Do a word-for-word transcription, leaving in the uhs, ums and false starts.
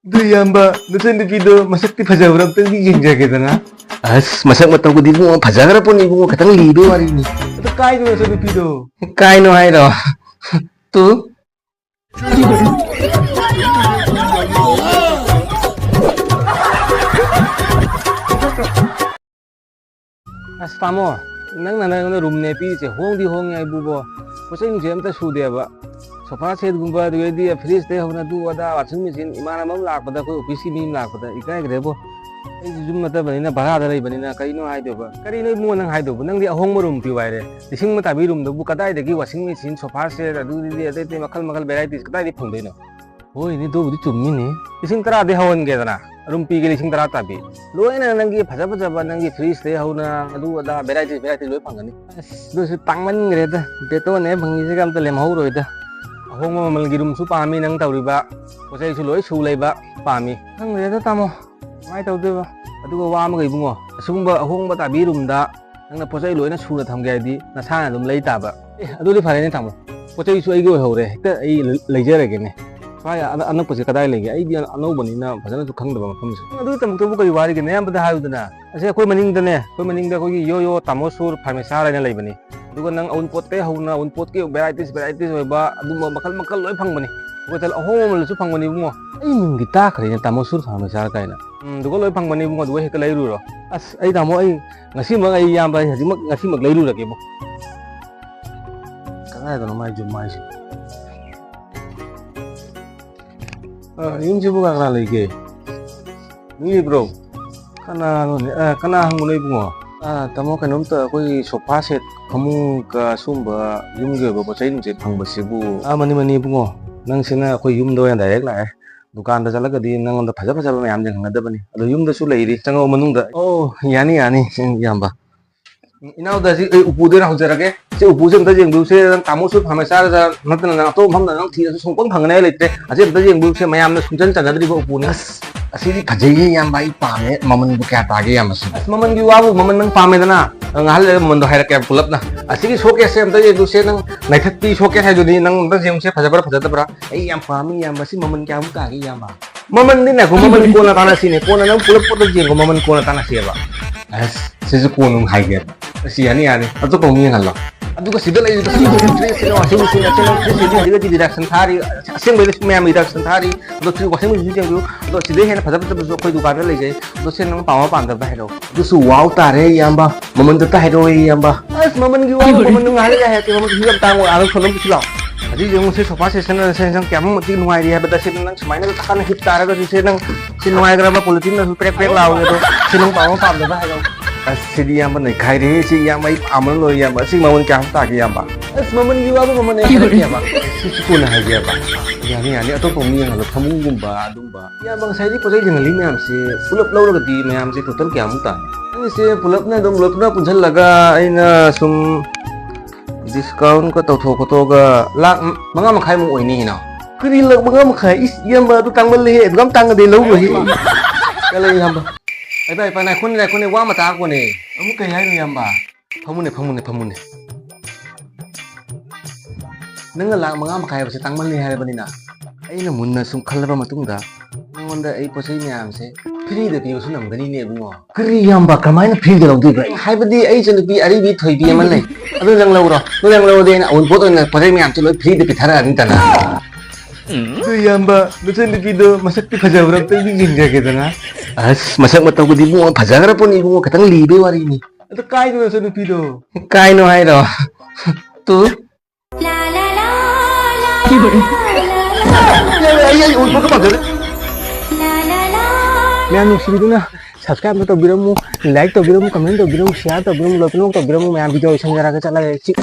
ꯑꯗꯨ ꯏꯌꯥꯝꯕ, ꯅꯆꯟꯅꯨꯄꯤꯗꯣ ꯃꯁꯛꯇꯤ ꯐꯖꯕ꯭ꯔꯥ? ꯑꯝꯇꯪꯗꯤ ꯌꯦꯡꯖꯒꯦꯗꯅ꯫ ꯑꯁ, ꯃꯁꯛ ꯃꯇꯧꯒꯗꯤ ꯏꯕꯨꯡꯉꯣ ꯐꯖꯈ꯭ꯔ ꯄꯣꯠꯅꯤ ꯏꯕꯨꯡꯉꯣ, ꯈꯤꯇꯪ ꯂꯤꯕꯩ ꯋꯥꯔꯤꯅꯤ꯫ ꯑꯗꯨ ꯀꯥꯏꯅꯣ ꯅꯆꯟꯅꯨꯄꯤꯗꯣ? ꯀꯥꯏꯅꯣ ꯍꯥꯏꯔꯣ? ꯇꯨ꯫ ꯑꯁ ꯇꯥꯃꯣ, ꯅꯪꯅ ꯑꯩꯉꯣꯟꯗ ꯔꯨꯝꯅꯦ ꯄꯤꯔꯤꯁꯦ, ꯍꯣꯡꯗꯤ ꯍꯣꯡꯉꯦ ꯑꯩꯕꯨꯕꯣ, ꯄꯣꯠ ꯆꯩ ꯅꯨꯡꯆꯩ ꯑꯝꯇ ꯁꯨꯗꯦꯕ꯫ ꯁꯣꯐꯥ ꯁꯦꯠꯀꯨꯝꯕ, ꯑꯗꯨꯗꯩꯗꯤ ꯐ꯭ꯔꯤꯖꯇꯩ ꯍꯧꯅ ꯑꯗꯨ ꯑꯗꯥ, ꯋꯥꯁꯤꯡ ꯃꯦꯆꯤꯟ, ꯏꯃꯥꯟꯅꯕ ꯑꯃ ꯂꯥꯛꯄꯗ, ꯑꯩꯈꯣꯏ ꯑꯣꯐꯤꯁꯀꯤ ꯃꯤ ꯑꯃ ꯂꯥꯛꯄꯗ ꯏꯀꯥꯏꯈ꯭ꯔꯦꯕꯣ꯫ ꯑꯩꯁꯨ ꯌꯨꯝ ꯅꯠꯇꯕꯅꯤꯅ, ꯚꯔꯥꯗ ꯂꯩꯕꯅꯤꯅ ꯀꯔꯤꯅꯣ ꯍꯥꯏꯗꯣꯏꯕ? ꯀꯔꯤꯅꯣ ꯏꯕꯨꯡꯉꯣ ꯅꯪ ꯍꯥꯏꯗꯣꯏꯕ? ꯅꯪꯗꯤ ꯑꯍꯣꯡꯕ ꯔꯨꯝ ꯄꯤꯌꯨ ꯍꯥꯏꯔꯦ, ꯂꯤꯁꯤꯡ ꯑꯃ ꯇꯥꯕꯤ ꯔꯨꯝꯗꯨꯕꯨ ꯀꯗꯥꯏꯗꯒꯤ ꯋꯥꯁꯤꯡ ꯃꯦꯆꯤꯟ, ꯁꯣꯐꯥ ꯁꯦꯠ, ꯑꯗꯨꯗꯨꯗꯤ ꯑꯇꯩ ꯑꯇꯩ ꯃꯈꯜ ꯃꯈꯜ ꯚꯦꯔꯥꯏꯇꯤꯁ ꯀꯗꯥꯏꯗꯒꯤ ꯐꯪꯗꯣꯏꯅꯣ? ꯍꯣꯏꯅꯦ, ꯑꯗꯨꯕꯨꯗꯤ ꯆꯨꯝꯃꯤꯅꯦ꯫ ꯂꯤꯁꯤꯡ ꯇꯔꯥꯗꯩ ꯍꯧꯍꯟꯒꯦꯗꯅ, ꯑꯗꯨꯝ ꯄꯤꯒꯦ ꯂꯤꯁꯤꯡ ꯇꯔꯥ ꯇꯥꯕꯤ꯫ ꯂꯣꯏꯅ ꯅꯪꯒꯤ ꯐꯖ ꯐꯖꯕ, ꯅꯪꯒꯤ ꯐ꯭ꯔꯤꯖꯇꯩ ꯍꯧꯅ ꯑꯗꯨ ꯑꯗꯥ ꯚꯦꯔꯥꯏꯇꯤ ꯚꯦꯔꯥꯏꯇꯤ ꯂꯣꯏ ꯐꯪꯒꯅꯤ꯫ ꯑꯁ, ꯑꯗꯨꯁꯨ ꯇꯥꯡꯃꯟꯈ꯭ꯔꯦꯗ, ꯕꯦꯇꯣꯟꯅꯦ ꯐꯪꯉꯤꯁꯤꯒ ꯑꯝꯇ ꯂꯦꯝꯍꯧꯔꯣꯏꯗ꯫ ꯑꯍꯣꯡꯕ ꯃꯃꯜꯒꯤ ꯔꯨꯝꯁꯨ ꯄꯥꯝꯃꯤ ꯅꯪ ꯇꯧꯔꯤꯕ, ꯄꯣꯠ ꯆꯩꯁꯨ ꯂꯣꯏ ꯁꯨ ꯂꯩꯕ ꯄꯥꯝꯃꯤ꯫ ꯈꯪꯗ꯭ꯔꯦꯗ ꯇꯥꯃꯣ, ꯀꯃꯥꯏꯅ ꯇꯧꯗꯣꯏꯕ? ꯑꯗꯨꯒ ꯋꯥ ꯑꯃꯒ ꯏꯕꯨꯡꯉꯣ, ꯑꯁꯤꯒꯨꯝꯕ ꯑꯍꯣꯡꯕ ꯇꯥꯕꯤ ꯔꯨꯝꯗ ꯅꯪꯅ ꯄꯣꯠ ꯆꯩ ꯂꯣꯏꯅ ꯁꯨꯅ ꯊꯝꯒꯦ ꯍꯥꯏꯗꯤ ꯅꯁꯥꯅ ꯑꯗꯨꯝ ꯂꯩ ꯇꯥꯕ꯫ ꯑꯦ, ꯑꯗꯨꯗꯤ ꯐꯔꯦꯅꯦ ꯇꯥꯃꯣ, ꯄꯣꯠ ꯆꯩꯁꯨ ꯑꯩꯒꯤ ꯑꯣꯏꯍꯧꯔꯦ, ꯍꯦꯛꯇ ꯑꯩ ꯂꯩꯖꯔꯒꯦꯅꯦ꯫ ꯁ꯭ꯋꯥꯏ ꯑꯅ-, ꯑꯅꯛꯄꯁꯦ ꯀꯗꯥꯏ ꯂꯩꯒꯦ? ꯑꯩꯗꯤ ꯑꯅꯧꯕꯅꯤꯅ ꯐꯖꯅꯁꯨ ꯈꯪꯗꯕ ꯃꯐꯝꯁꯦ꯫ ꯑꯗꯨꯒꯤꯗꯃꯛꯇꯕꯨ ꯀꯔꯤ ꯋꯥꯔꯤꯒꯦ? ꯅꯌꯥꯝꯕꯗ ꯍꯥꯏꯌꯨꯗꯅ꯫ ꯑꯁꯤ ꯑꯩꯈꯣꯏ ꯃꯅꯤꯡꯗꯅꯦ, ꯑꯩꯈꯣꯏ ꯃꯅꯤꯡꯗ ꯑꯩꯈꯣꯏꯒꯤ ꯌꯣ ꯌꯣ ꯇꯥꯃꯣ ꯁꯨꯔ ꯐꯔꯅꯤꯆꯔ ꯍꯥꯏꯅ ꯂꯩꯕꯅꯤ꯫ ꯑꯗꯨꯒ ꯅꯪ ꯑꯎꯟꯄꯣꯠꯇꯩ ꯍꯧꯅ ꯑꯎꯟꯄꯣꯠꯀꯤ ꯚꯦꯔꯥꯏꯇꯤꯁ ꯚꯦꯔꯥꯏꯇꯤꯁ ꯑꯣꯏꯕ ꯑꯗꯨꯝꯕ ꯃꯈꯜ ꯃꯈꯜ ꯂꯣꯏ ꯐꯪꯕꯅꯤ꯫ ꯑꯩꯈꯣꯏ ꯑꯍꯣꯡꯕ ꯃꯃꯜꯗꯁꯨ ꯐꯪꯕꯅꯤ ꯏꯕꯨꯡꯉꯣ꯫ ꯑꯩ ꯃꯤꯡꯗꯤ ꯇꯥꯈ꯭ꯔꯦꯅꯦ, ꯇꯥꯃꯣ ꯁꯨꯔ ꯐꯔꯅꯤꯆꯔ ꯀꯥꯏꯅ꯫ ꯎꯝ, ꯑꯗꯨꯒ ꯂꯣꯏ ꯐꯪꯕꯅꯤ ꯏꯕꯨꯡꯉꯣ, ꯑꯗꯨꯒ ꯍꯦꯛꯇ ꯂꯩꯔꯨꯔꯣ꯫ ꯑꯁ, ꯑꯩ ꯇꯥꯃꯣ, ꯑꯩ ꯉꯁꯤꯃꯛ, ꯑꯩ ꯏꯌꯥꯝꯕ, ꯑꯩ ꯍꯧꯖꯤꯛꯃꯛ, ꯉꯁꯤꯃꯛ ꯂꯩꯔꯨꯔꯒꯦꯕꯣ꯫ ꯀꯗꯥꯏꯗꯅꯣ ꯃꯥꯏ ꯌꯨꯝ ꯍꯥꯏꯁꯦ? ꯑ, ꯌꯨꯝꯁꯤꯕꯨ ꯀꯅꯥ ꯀꯅꯥ ꯂꯩꯒꯦ? ꯃꯤ ꯂꯩꯕ꯭ꯔꯣ? ꯀꯅꯥꯅꯣꯅꯦ? ꯑ, ꯀꯅꯥ ꯍꯪꯕꯅꯣ ꯏꯕꯨꯡꯉꯣ? ꯑ, ꯇꯥꯃꯣ, ꯀꯩꯅꯣꯝꯇ ꯑꯩꯈꯣꯏꯒꯤ ꯁꯣꯐꯥ ꯁꯦꯠ, ꯐꯃꯨꯡꯒ ꯁꯨꯝꯕ ꯌꯨꯝꯒꯤ ꯑꯣꯏꯕ ꯄꯣꯠ ꯆꯩ ꯅꯨꯡꯆꯩ ꯐꯪꯕꯁꯤꯕꯨ? ꯑ, ꯃꯅꯤ, ꯃꯅꯤ ꯏꯕꯨꯡꯉꯣ, ꯅꯪꯁꯤꯅ ꯑꯩꯈꯣꯏ ꯌꯨꯝꯗ ꯑꯣꯏꯅ ꯗꯥꯏꯔꯦꯛ ꯂꯥꯛꯑꯦ꯫ ꯗꯨꯀꯥꯟꯗ ꯆꯠꯂꯒꯗꯤ ꯅꯪꯉꯣꯟꯗ ꯐꯖ ꯐꯖꯕ ꯃꯌꯥꯝ ꯌꯦꯡꯍꯟꯒꯗꯕꯅꯤ꯫ ꯑꯗꯣ ꯌꯨꯝꯗꯁꯨ ꯂꯩꯔꯤ, ꯆꯪꯉꯛꯑꯣ ꯃꯅꯨꯡꯗ꯫ ꯑꯣ, ꯌꯥꯅꯤ, ꯌꯥꯅꯤ, ꯏꯌꯥꯝꯕ꯫ ꯏꯅꯥꯎꯗ ꯁꯤ ꯑꯩ ꯎꯄꯨꯗ ꯑꯣꯏꯅ ꯍꯧꯖꯔꯒꯦ꯫ ꯁꯤ ꯎꯄꯨꯁꯦ ꯑꯝꯇ ꯌꯦꯡꯕꯤꯌꯨꯁꯦ, ꯅꯪ ꯇꯥꯃꯣ ꯁꯨꯠ ꯐꯪꯉ ꯆꯥꯔꯗ ꯅꯠꯇꯅ ꯅꯪ ꯑꯇꯣꯞꯄ ꯃꯐꯝꯗ ꯅꯪ ꯊꯤꯔꯁꯨ ꯁꯨꯡꯐꯪ ꯐꯪꯒꯅꯤ ꯍꯥꯏ ꯂꯩꯇ꯭ꯔꯦ꯫ ꯑꯁꯤ ꯑꯝꯇ ꯌꯦꯡꯕꯤꯌꯨꯁꯦ, ꯃꯌꯥꯝꯅ ꯁꯨꯡꯆꯟ ꯆꯟꯅꯗ꯭ꯔꯤꯕ ꯎꯄꯨꯅꯤ꯫ ꯑꯁ, ꯑꯁꯤꯗꯤ ꯐꯖꯩꯌꯦ ꯏꯌꯥꯝꯕ, ꯑꯩ ꯄꯥꯝꯃꯦ꯫ ꯃꯃꯜꯕꯨ ꯀꯌꯥ ꯇꯥꯒꯦ ꯏꯌꯥꯝꯕ ꯁꯤꯕꯨ? ꯑꯁ, ꯃꯃꯜꯒꯤ ꯋꯥꯕꯨ, ꯃꯃꯜ ꯅꯪ ꯄꯥꯝꯃꯦꯗꯅ, ꯅꯪ ꯉꯥꯏꯍꯥꯛ ꯂꯩꯔꯒ ꯃꯃꯜꯗꯣ ꯍꯥꯏꯔꯛꯀꯦ ꯄꯨꯂꯞꯅ꯫ ꯑꯁꯤꯒꯤ ꯁꯣꯀꯦꯁꯁꯦ ꯑꯝꯇ ꯌꯦꯡꯕꯤꯌꯨꯁꯦ, ꯅꯪ ꯅꯥꯏꯊꯠꯄꯤ ꯁꯣꯀꯦꯁ ꯍꯥꯏꯗꯨꯗꯤ, ꯅꯪ ꯑꯝꯇ ꯌꯦꯡꯉꯨꯁꯦ, ꯐꯖꯕ꯭ꯔꯥ ꯐꯖꯗꯕ꯭ꯔꯥ? ꯑꯩ ꯌꯥꯝ ꯄꯥꯝꯃꯤ ꯏꯌꯥꯝꯕ꯫ ꯁꯤ ꯃꯃꯜ ꯀꯌꯥꯃꯨꯛ ꯇꯥꯒꯦ ꯏꯌꯥꯝꯕ? ꯃꯃꯟꯗꯤ ꯉꯥꯏꯈꯣ, ꯃꯃꯟ ꯀꯣꯟꯅ ꯇꯥꯟꯅꯁꯤꯅꯦ꯫ ꯀꯣꯟꯅ ꯅꯪ ꯄꯨꯂꯞ ꯄꯨꯂꯞ ꯌꯦꯡꯉꯣ, ꯃꯃꯟ ꯀꯣꯟꯅ ꯇꯥꯟꯅꯁꯦꯕ꯫ ꯑꯁ, ꯁꯤꯁꯨ ꯀꯣꯟꯅ ꯑꯃꯨꯛ ꯍꯥꯏꯒꯦ꯫ ꯑꯁꯤ ꯌꯥꯅꯤ, ꯌꯥꯅꯤ꯫ ꯑꯇꯣꯞꯄ ꯑꯃꯨꯛ ꯌꯦꯡꯍꯜꯂꯣ꯫ ꯑꯗꯨꯒ ꯁꯤꯗ ꯂꯩꯔꯤꯕ ꯁꯤ ꯅꯪ ꯐ꯭ꯔꯤꯖꯁꯤꯅ ꯋꯥꯁꯤꯡ ꯃꯦꯆꯤꯟ ꯍꯧꯖꯤꯛ ꯍꯧꯖꯤꯛ reduction ꯊꯥꯔꯤ, ꯑꯁꯦꯡꯕꯩꯗꯁꯨ ꯃꯌꯥꯝ reduction ꯊꯥꯔꯤ꯫ ꯑꯗꯣ ꯁꯤ ꯋꯥꯁꯤꯡ ꯃꯦꯆꯤꯟꯁꯨ ꯌꯦꯡꯕꯤꯌꯨ꯫ ꯑꯗꯣ ꯁꯤꯗꯩ ꯍꯦꯟꯅ ꯐꯖ ꯐꯖꯕꯁꯨ ꯑꯩꯈꯣꯏ ꯗꯨꯀꯥꯟꯗ ꯂꯩꯖꯩ꯫ ꯑꯗꯣ ꯁꯤ ꯅꯪ ꯄꯥꯝꯕ ꯄꯥꯝꯗꯕ ꯍꯥꯏꯔꯛꯑꯣ꯫ ꯑꯗꯨꯁꯨ ꯋꯥꯎ ꯇꯥꯔꯦ ꯏꯌꯥꯝꯕ꯫ ꯃꯃꯟꯗꯨ ꯑꯝꯇ ꯍꯥꯏꯔꯛꯑꯣ ꯏꯌꯥꯝꯕ꯫ ꯑꯁ, ꯃꯃꯜꯒꯤ ꯋꯥꯕꯨ ꯃꯃꯜ ꯅꯨꯡꯉꯥꯏꯔꯦ ꯍꯥꯏꯔꯗꯤ ꯃꯃꯜ ꯌꯥꯝ ꯇꯥꯡꯕ ꯑꯥꯗ ꯊꯣꯟꯕ ꯄꯨꯁꯤꯜꯂꯣ꯫ ꯍꯧꯖꯤꯛ ꯌꯦꯡꯉꯨ, ꯁꯤ ꯁꯣꯐꯥ ꯁꯦꯠꯁꯟ ꯁꯦꯟꯁꯟ ꯀꯌꯥꯃꯨꯛ ꯃꯇꯤꯛ ꯅꯨꯡꯉꯥꯏꯔꯤ ꯍꯥꯏꯕꯗ, ꯁꯤ ꯅꯪ ꯁꯨꯃꯥꯏꯅ ꯀꯥꯟꯅ ꯍꯤꯞ ꯇꯥꯔꯒꯁꯨ ꯁꯤ ꯅꯪ ꯁꯤ ꯅꯨꯡꯉꯥꯏꯈ꯭ꯔꯕ, ꯄꯣꯂꯤꯊꯤꯟꯅꯁꯨ ꯄ꯭ꯔꯦꯛ ꯄ꯭ꯔꯦꯛ ꯂꯥꯎꯔꯦ꯫ ꯑꯗꯣ ꯁꯤ ꯅꯪ ꯄꯥꯝꯕ ꯄꯥꯝꯗꯕ ꯍꯥꯏꯔꯣ꯫ ꯑꯁ, ꯁꯤꯗꯤ ꯏꯌꯥꯝꯕ ꯅꯩꯈꯥꯏꯔꯦꯍꯦ꯫ ꯁꯤ ꯏꯌꯥꯝꯕ ꯑꯩ ꯄꯥꯝꯕꯅ ꯂꯣꯏꯔꯦ ꯏꯌꯥꯝꯕ꯫ ꯁꯤ ꯃꯃꯜ ꯀꯌꯥꯃꯨꯛ ꯇꯥꯒꯦ ꯏꯌꯥꯝꯕ? ꯑꯁ, ꯃꯃꯜꯒꯤ ꯋꯥꯕꯨ ꯃꯃꯜ ꯑꯩ ꯍꯥꯏꯔꯛꯀꯦꯕ꯫ ꯁꯤꯁꯨ ꯀꯣꯟꯅ ꯍꯥꯏꯒꯦꯕ꯫ ꯌꯥꯅꯤ, ꯌꯥꯅꯤ꯫ ꯑꯇꯣꯞꯄ ꯑꯃꯨꯛ ꯌꯦꯡꯍꯜꯂꯣ꯫ ꯐꯃꯨꯡꯒꯨꯝꯕ ꯑꯗꯨꯝꯕ꯫ ꯏꯌꯥꯝꯕ, ꯉꯁꯥꯏꯗꯤ ꯄꯣꯠ ꯆꯩ ꯌꯦꯡꯍꯜꯂꯤ ꯃꯌꯥꯝꯁꯦ ꯄꯨꯂꯞ ꯂꯧꯔꯒꯗꯤ ꯃꯌꯥꯝꯁꯦ total ꯀꯌꯥꯃꯨꯛ ꯇꯥꯅꯤ? ꯑꯩꯁꯦ ꯄꯨꯂꯞꯅ ꯑꯗꯨꯝ ꯂꯣꯏ ꯄꯨꯟꯅ ꯄꯨꯟꯁꯤꯜꯂꯒ ꯑꯩꯅ ꯁꯨꯝ discountꯀ ꯇꯧꯊꯣꯛ ꯈꯣꯠꯇꯣꯛꯑꯒ ꯂꯥꯛ ꯃꯉꯥ ꯃꯈꯥꯏꯃꯨꯛ ꯑꯣꯏꯅꯤ ꯀꯩꯅꯣ꯫ ꯀꯔꯤ ꯂꯥꯛ ꯃꯉꯥ ꯃꯈꯥꯏ? ꯏꯁ, ꯏꯌꯥꯝꯕ, ꯑꯗꯨ ꯇꯥꯡꯃꯜꯂꯦꯍꯦ꯫ ꯑꯗꯨꯛ ꯌꯥꯝ ꯇꯥꯡꯒꯗꯤ ꯂꯧꯔꯣꯏꯍꯦ꯫ ꯀꯜꯂꯦ ꯏꯌꯥꯝꯕ꯫ ꯑꯩ ꯚꯥꯏ, ꯚꯥꯏ, ꯉꯥꯏꯈꯣꯅꯦ, ꯉꯥꯏꯈꯣꯅꯦ, ꯋꯥ ꯑꯃ ꯇꯥꯛꯈꯣꯅꯦ꯫ ꯑꯃꯨꯛ ꯀꯩ ꯍꯥꯏꯅꯣ ꯏꯌꯥꯝꯕ? ꯐꯝꯃꯨꯅꯦ, ꯐꯝꯃꯨꯅꯦ, ꯐꯝꯃꯨꯅꯦ꯫ ꯅꯪꯅ ꯂꯥꯛ ꯃꯉꯥ ꯃꯈꯥꯏ ꯍꯥꯏꯕꯁꯦ ꯇꯥꯡꯃꯜꯂꯦ ꯍꯥꯏꯔꯕꯅꯤꯅ, ꯑꯩꯅ ꯃꯨꯟꯅ ꯁꯨꯝ ꯈꯜꯂꯕ ꯃꯇꯨꯡꯗ, ꯅꯉꯣꯟꯗ ꯑꯩ ꯄꯣꯠ ꯆꯩ ꯃꯌꯥꯝꯁꯦ freeꯗ ꯄꯤꯕꯁꯨ ꯉꯝꯒꯅꯤꯅꯦ ꯏꯕꯨꯡꯉꯣ꯫ ꯀꯔꯤ ꯏꯌꯥꯝꯕ, ꯀꯃꯥꯏꯅ freeꯗ ꯂꯧꯗꯣꯏꯕ? ꯍꯥꯏꯕꯗꯤ ꯑꯩ ꯏꯆꯟꯅꯨꯄꯤ ꯑꯔꯤꯕꯤ ꯊꯣꯏꯕꯤ ꯑꯃ ꯂꯩ, ꯑꯗꯨ ꯅꯪ ꯂꯧꯔꯣ꯫ ꯑꯗꯨ ꯅꯪ ꯂꯧꯔꯗꯤ ꯑꯩꯅ ꯑꯋꯨꯟꯄꯣꯠ ꯑꯣꯏꯅ ꯄꯣꯠ ꯆꯩ ꯃꯌꯥꯝꯁꯦ ꯂꯣꯏ freeꯗ ꯄꯤꯊꯔꯛꯑꯅꯤꯗꯅ꯫ ꯑꯗꯨ ꯏꯌꯥꯝꯕ, ꯅꯆꯟꯅꯨꯄꯤꯗꯣ ꯃꯁꯛꯇꯤ ꯐꯖꯕ꯭ꯔꯥ? ꯑꯝꯇꯪꯗꯤ ꯌꯦꯡꯖꯒꯦꯗꯅ꯫ ꯑꯁ, ꯃꯁꯛ ꯃꯇꯧꯒꯗꯤ ꯏꯕꯨꯡꯉꯣ ꯐꯖꯈ꯭ꯔ ꯄꯣꯠꯅꯤ ꯏꯕꯨꯡꯉꯣ, ꯈꯤꯇꯪ ꯂꯤꯕꯩ ꯋꯥꯔꯤꯅꯤ꯫ ꯑꯗꯨ ꯀꯥꯏꯅꯣ ꯅꯆꯟꯅꯨꯄꯤꯗꯣ? ꯀꯥꯏꯅꯣ ꯍꯥꯏꯔꯣ? ꯇꯨ꯫ ꯃꯌꯥꯝ ꯅꯨꯡꯁꯤꯕꯤꯗꯨꯅ subscribe ꯑꯃ ꯇꯧꯕꯤꯔꯝꯃꯨ, like ꯇꯧꯕꯤꯔꯝꯃꯨ, comment ꯇꯧꯕꯤꯔꯝꯃꯨ, ꯂꯣꯏ ꯄꯨꯝꯅꯃꯛ ꯇꯧꯕꯤꯔꯝꯃꯨ, ꯃꯌꯥꯝ video ꯁꯦꯝꯖꯔꯒ ꯆꯠꯂꯒꯦ꯫ ꯁꯤ ꯆꯤꯛ